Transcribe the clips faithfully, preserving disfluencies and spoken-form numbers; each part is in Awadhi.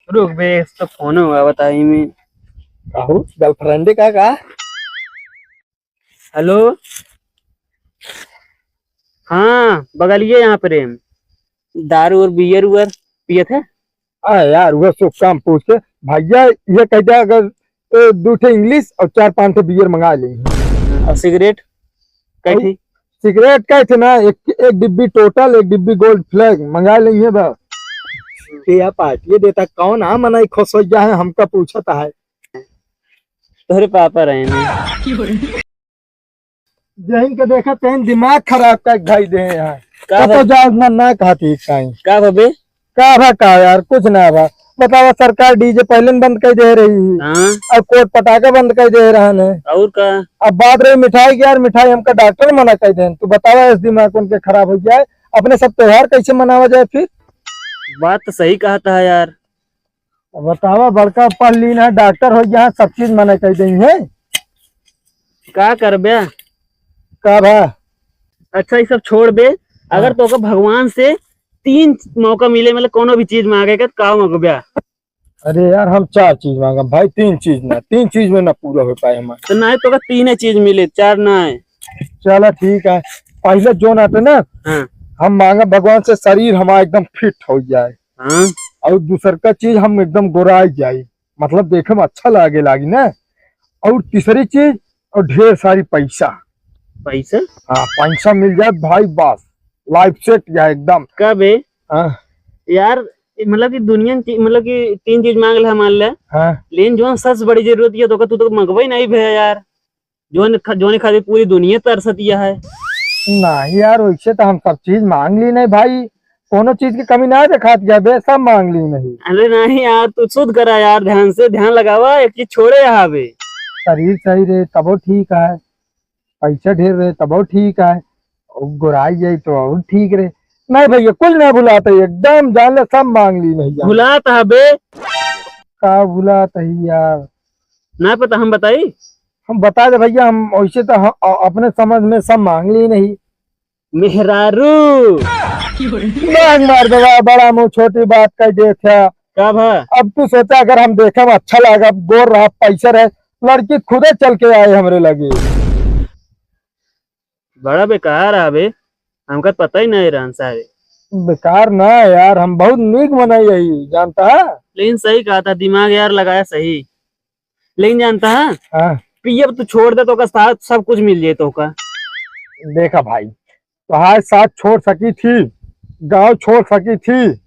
रुक बे, इस तो फोन हुआ, बताई में। काहू, girlfriend का, का? हेलो, हाँ, बगलिए यहाँ प्रेम, दारू और बियर उयर पियत है। आ यार, वह सब काम पूछ के भैया, ये कह दिया, अगर ए, दू ठे इंग्लिश और चार पांच ठे बियर मंगा ली। और सिगरेट? कई और ठे? सिगरेट कई ठे ना, एक, एक डिब्बी टोटल, एक डिब्बी गोल्ड फ्लैग मंगा ली है बस। ये यार पार्टी देता कौन? हाँ, मना खुश हो गया है, हमका पूछता है। तोहरे पापा रहे हैं। जहिन के देखा तहिन दिमाग खराब कर धई दे हैं। का कतो बा? जाओ ना, ना कहती काई। का बा बे? का भा का यार, कुछ ना भा। बतावा, सरकार डीजे पहले न बंद कर दे रही है। हाँ। और कोट पटाखा बंद कर दे रहा ने। और का? अब बात रही मिठाई की यार, मिठाई हमका डॉक्टर मना कर देन। तू बतावा, इस दिमाग उनके खराब हो जाए, अपने सब त्योहार कैसे मनावा जाए फिर? बात तो सही कहता है यार। अब बतावा, बड़का पढ़ लीन है, डॉक्टर हो गया, सब चीज मना कर देंगे। का करबे? का भा? अच्छा, ये सब छोड़ बे। अगर हाँ। तोका भगवान से तीन मौका मिले, मतलब कोनो भी चीज मांगे के, का मांगबे? अरे यार, हम चार चीज मांगब भाई, तीन चीज ना, तीन चीज में ना पूरा हो पाए हमार। तो ना, तोका तीन चीज मिले, चार ना है। चला ठीक है, पहले जो ना आते ना, हाँ। हम मांगब भगवान से शरीर हमारा एकदम फिट हो जाए। हाँ। और दूसर का चीज हम एकदम गोराई जाई, मतलब देखे में अच्छा लागे लागी ना। और तीसरी चीज, और ढेर सारी पैसा। पैसा? हाँ, पैसा मिल जाए भाई, बस लाइफ सेट या एकदम। का बे? हाँ। यार, मतलब कि दुनिया की, मतलब कि तीन चीज मांग ले, मान ले। हाँ। लेकिन जो सबसे बड़ी जरूरत ये तो का, तू तो मंगवा ही नहीं भे यार। जोन ख-, जोने खातिर पूरी दुनिया तरसतिया है। नहीं यार, वैसे तो हम सब चीज मांग ली नहीं भाई, कोनो चीज की कमी ना दिखात गया बे, सब मांग ली नहीं। अरे नहीं यार, तू शुद्ध करा यार, ध्यान से ध्यान लगावा, एक चीज छोड़े यहाँ बे। शरीर सही रहे तबो ठीक है, पैसा ढेर रहे तबो ठीक है, और गोराई जाए तो और ठीक रहे। नहीं भैया, कुल ना भुलाते, एकदम जान ले सब मांग ली नहीं यार। भुलात है बे। का भुलात है यार? ना पता, हम बताई? हम बता दे भैया, हम वैसे तो ह-, अ-, अपने समझ में सब मांग ली नहीं। मेहरारू। मांग मार देवा, बड़ा मुंह छोटी बात कह देत है। का भा? अब तू सोचा, अगर हम देखे में अच्छा लगा, गोर रहा, पैसा रहे, लड़की खुदे चल के आए हमरे लगे। बड़ा बेकार है बे, हमका पता ही नहीं रहन सारे। बेकार ना यार, हम बहुत नीक मनई हई, जानता है? लेकिन सही कहा था, दिमाग यार लगाया सही। लेकिन जानता है, हाँ। पियब तू छोड़ दे, तो का साथ सब कुछ मिल जाए तो का। देखा भाई, तोहार साथ छोड़ सकी थी, गांव छोड़ सकी थी,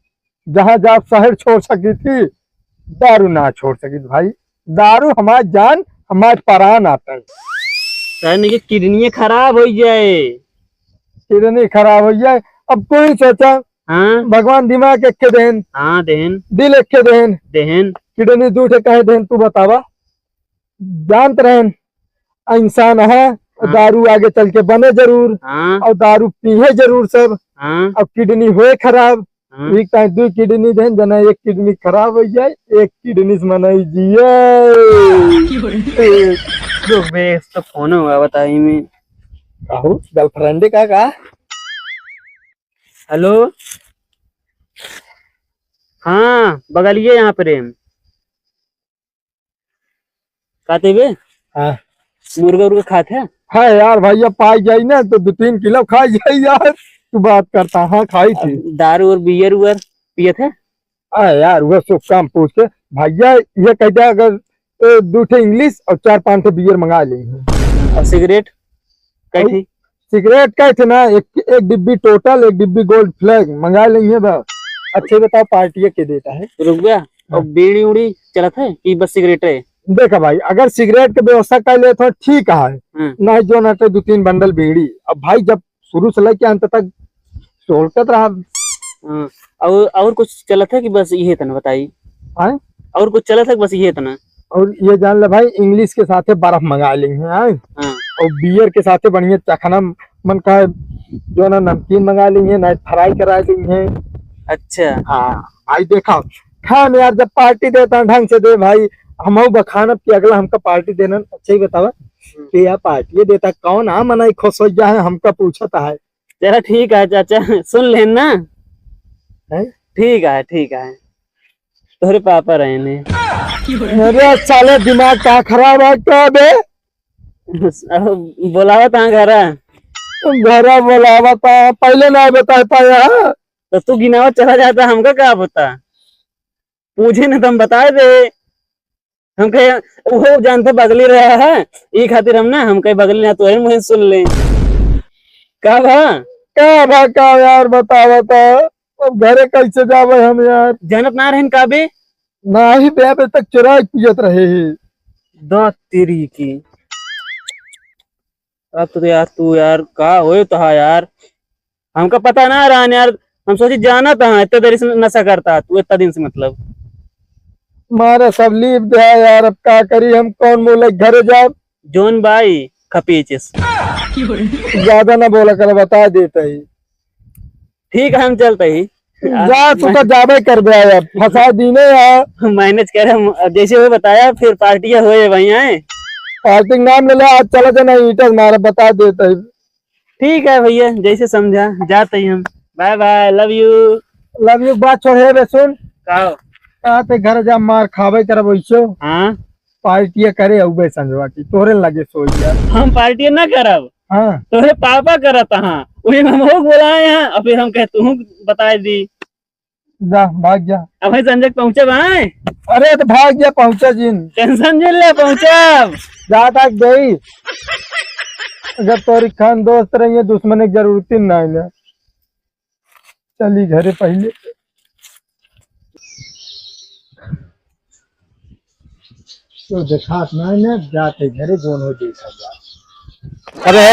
जहाँ जाब शहर छोड़ सकी थी, दारू ना छोड़ सकी थी भाई। दारू हमार जान, हमार परान आता है। यानी कि किडनी खराब हो जाए। किडनी खराब हो जाए। अब तू ही सोचा, हाँ। भगवान दिमाग एक के देन, हाँ, देन। दिल एक के देन, देन। किडनी दू ठे काहे देन, तू बतावा? जानत रहन, इंसान है, हाँ। दारू आगे चल के बने जरूर, हाँ। और दारू पीहे जरूर सब, हाँ। और किडनी होए खराब, हाँ। एक टाइम दो किडनी देन, जना एक किडनी खराब हो जाए, एक किडनी से मनई जिए। रुक बे, इस तो फोन हुआ, बताई में। काहू, girlfriend का, का? हेलो, हाँ, बगलिए यहाँ प्रेम। का देबे? हाँ। मुर्गा उर्गा खात है? हाँ यार, भैया पाई जाई ना तो दो तीन किलो खाई जाई यार। तू बात करता, हाँ, खाई थी। दारू और बियर उयर पियत है? हाँ यार, वह सब काम पूछ के भैया ये कह दिया, अगर ए, दू ठे इंग्लिश और चार पांच ठे बियर मंगा ली। और सिगरेट? कई और ठे? सिगरेट कई ठे ना, एक, एक डिब्बी टोटल, एक डिब्बी गोल्ड फ्लैग मंगा ली है बस। अच्छा, ये बताओ, पार्टी के देता है? रुक गया। हाँ। और बीड़ी उड़ी चलत है कि बस सिगरेट है? देखा भाई, अगर सिगरेट के व्यवस्था कर ले तो ठीक है, हाँ। नहीं जो ना तो दो तीन बंडल बीड़ी। अब भाई, जब शुरू से लेके अंत तक सोलकत रहा। हाँ, और, और कुछ चलत है कि बस इहे तन बताई? आय? और कुछ चलत है कि बस इहे तना? और ये जान ले भाई, इंग्लिश के साथे बर्फ मंगा ली है, आय? हाँ। और बियर के साथे बढ़िया चखना मन का जो ना नमकीन मंगा ली है, ना फ्राई करा ली है। अच्छा। हाँ भाई, देखा खान यार, जब पार्टी देता ढंग से दे भाई, हम बखानब कि अगला हमका पार्टी देना। अच्छा ही बतावा हम्म। कि यार पार्टी देता कौन आ मना खुश हो गया है, हमका पूछता है। चला ठीक है चाचा, सुन लेन ना। हैं? ठीक है, ठीक है। तोहरे पापा रहेन। अरे साले, दिमाग का खराब है का बे? अब बोलावत हाँ घरा। घरा बोलावत हाँ, पहले ना बता पाया। तो तू गिनावत चला जाता, हमका का पता? पूछे न तो हम बताए दे। हम कहे, उहो जानते बगली रहा है, ई खातिर हम ना, हम कहे बगली ना, तोहरे मुँहे सुन ले। का भा? का भा का यार, बतावा तो। अब घरे कैसे जावे हम यार? जानत ना रहन का बे? नाही बे, अबे तक चुराई पियत रहे ही। दो तेरी की। अब तो यार तू यार का होए तो हा यार, हमका पता ना रहन यार, हम सोची जानत हाँ इतने देर से नशा करता तू इतना दिन से, मतलब। मारे सब लीप दे यार, अब का करी हम, कौन मुँह लेके घरे जाब? जोन बाई खपीचिस। ज्यादा ना बोला कर, बता देता ही। ठीक है, हम चलते ही। जा, तू तो जाबे करबे यार, फंसा दीने यार। मैनेज कर, हम जैसे वो बताया, फिर पार्टी होए वहीं आए। पार्टी नाम ले ले, आज चला जाना, ईंटा मारा, बता देता ही। ठीक है भैया, जैसे समझा, जाते ही हम। Bye bye, love you. Love you बात छोड़, हे बे सुन। का हो? का ते घर जा, मार खाबे करब वैसो। हाँ। पार्टिया करे अउबे संजवा की, तोहरे लगे सोई जा। हम पार्टिया ना करब। हाँ। तोहरे पापा करत हाँ। वही हम हो बोलाए हैं, और फिर हम कहे तू बताए दी। जा, भाग जा। अब भाई संजय पहुँचे भाई। अरे तो भाग जा, पहुँचा जिन। टेंशन जिन ले, पहुँचब। जा तक गई। अगर तोरी खान दोस्त रही है, दुश्मन की जरूरत ही ना है ना। चली घरे पहिले। तो देखात ना है ना, जाते घरे जोन हो जैसा जा। अरे,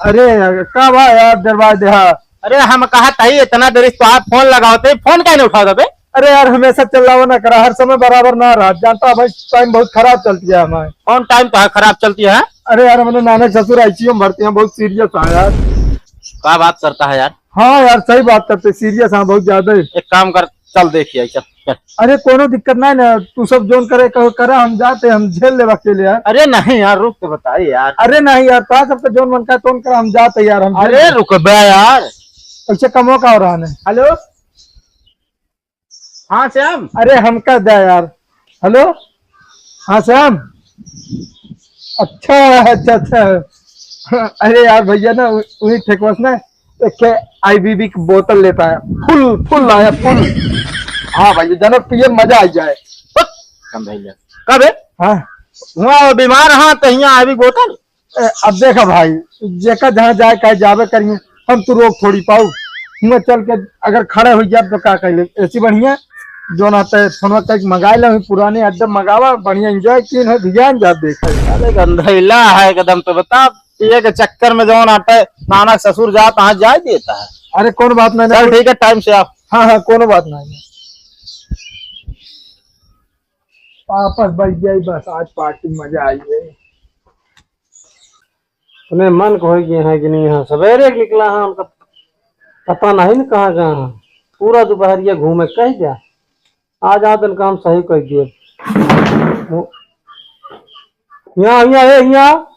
अरे, का बा यार, दरबार देहा? अरे, हम कहा तही इतना देर से तोहार फोन लगावत ही, फोन काहे नहीं उठावत बे? अरे यार, हमेशा चिल्लावा ना करा, हर समय बराबर ना रहा, जानता भाई, टाइम बहुत खराब चलती है हमारे। कौन टाइम तो है खराब चलती है? अरे यार, हमने नाना ससुर आईसीयू में भर्ती हैं, बहुत सीरियस है यार। क्या बात करता है यार? हाँ यार, सही बात करते, सीरियस है बहुत ज्यादा ही। एक काम कर, चल देखिए, चल, चल। अरे कोनो दिक्कत नहीं ना, तू सब जोन करे कहो करा, हम जाते, हम झेल लेब अकेले यार। अरे नहीं यार, रुक तो बताई यार। अरे नहीं यार, तोहार सबके जोन मन का तोन करा, हम जाते यार, हम झेल अरे लेब। रुक बे यार। ऐसे कमो का हो रहा है? हेलो, हाँ श्याम। अरे हमका दे यार। हेलो, हाँ श्याम। अच्छा, अच्छा, अच्छा। अरे यार भैया ना, उ-, वही ठेकवा से ना, एक ठे आईबीबी की बोतल लेता है, फुल, फुल लाया, फुल। हाँ भाई, जनक पिए, मजा आ जाए। कम भैया। कब है? हाँ। हुआ वो बीमार, हाँ, तो यहाँ आईबी बोतल। ए, अब देखा भाई, जेका जहाँ जाए, काहे जाबे करिए, हम तो रोक थोड़ी पाऊ। हुआ चल के अगर खड़े हो जाब तो का कह ले, ऐसी बढ़िया, जो ना ते फोनवा कह के मंगाए ले, पुराने अड्डा मंगावा, बढ़िया एंजॉय कीन है, ध्यान जा देखा। अरे गंधैला है एकदम, तो बता, पिए के चक्कर में जौन आटे, नाना ससुर जात, वहाँ जाए देता है। अरे कौन बात नहीं, चल नहीं। ठीक है, टाइम से आओ। हाँ, हाँ, कोनो बात नहीं। वापस बच जाई बस, आज पार्टी मजा आई है। तुम्हें मन को होई गया है कि नहीं? यहाँ सवेरे के निकला है, हमका पता नहीं न कहाँ गया है। पूरा दोपहरिया घूमे कह गया। आज आदन काम सही कर दिए। वो, यहाँ, यहाँ, ए, यहाँ।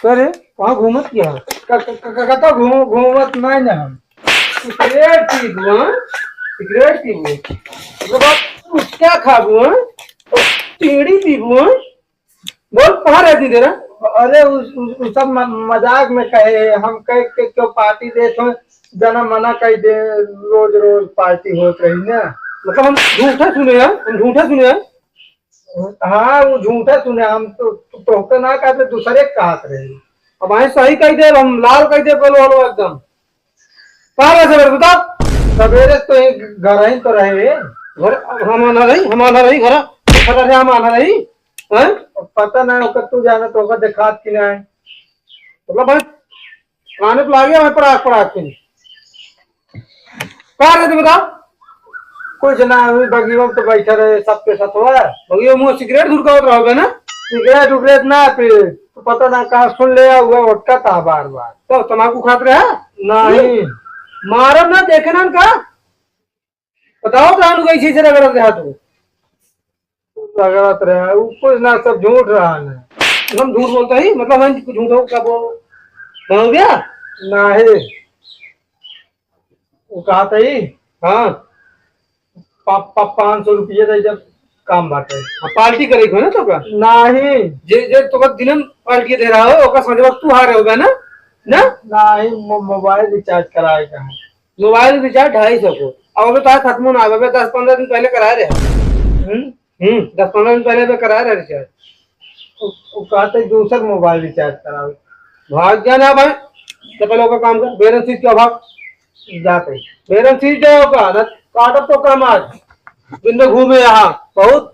करे, कहाँ घूमत क्या है? क-, क-, क-, कतौ घूम-, घूमत नहीं ना हम। सिगरेट पीबू, हाँ? सिगरेट पीबू। ओकर बाद गुटखा खाबू, हाँ? और बीड़ी पीबू, हाँ? बोल, कहाँ रहती तेरा? अरे, उ, उ, उ सब म-, मजाक में कहे, हम कहे के क्यों पार्टी देत हो, जना मना कर दे, रोज रोज पार्टी होत रही ना। मतलब हम झूठा सुने हैं, हम झूठा सुने हैं। हाँ, वो झूठा सुने, हम तो, तो, तोहके ना कहते, दूसरे के कहत रहे। अब आए सही कह दे, हम लाल कह दे, बोलो, बोलो एकदम। का बा सवेरे, बता? सवेरे तो एक घर ही तो रहे। घर, हम आना रही, हम आना रही, घर। पता रहे, हम आना रही। हैं? अब पता नहीं, ओकर तू जाना, तो ओकर देखात कि नहीं। मतलब, भाई, काने पे लागे, भाई, पड़ाक, पड़ाक के। का रे, तू बता? कुछ ना, वही बगिया में तो बैठा रहे, सबके साथ हुआ। बगिया में सिगरेट धुरकावत रहोगे ना? सिगरेट उगरेट ना पी, तो पता ना कहाँ सुन ले, हुआ उठका था बार बार। तो तमाकू खात रहे? नहीं। मारब ना, देखे ना का? बताओ तो, आलू कैसे से रगड़त रहा तू? रगड़त रहा, वो कुछ ना, सब झूठ रहा है। हम झूठ बोलता ही, मतलब हम झूठ हो, क्या बोल, हो गया? नहीं। वो कहत ही, हाँ। पा-, पा-, पाँच सौ रुपया दे जब काम बाटे। हाँ, पार्टी करे को ना तो का? नहीं। जे, जे तो का दिनम पार्टी दे रहा हो, ओका समझ तू हारे होबे ना? ना? नहीं, मो-, मोबाइल रिचार्ज कराए का है। मोबाइल रिचार्ज ढाई सौ को। अब अबे तो खत्म ना, अबे दस पन्द्रह दिन पहले कराए रहे। हम्म? हम्म, दस पन्द्रह दिन पहले अबे कराए रहे रिचार्ज। वो, वो कहते दूसर मोबाइल रिचार्ज करावे। भाग जा ना भाई, तो पहले ओकर काम कर, बैलेंस सीज के भाग। जाते। बैलेंस सीज जाओ का, ना काटब तो काम आज। दिन में घूमे यहाँ, बहुत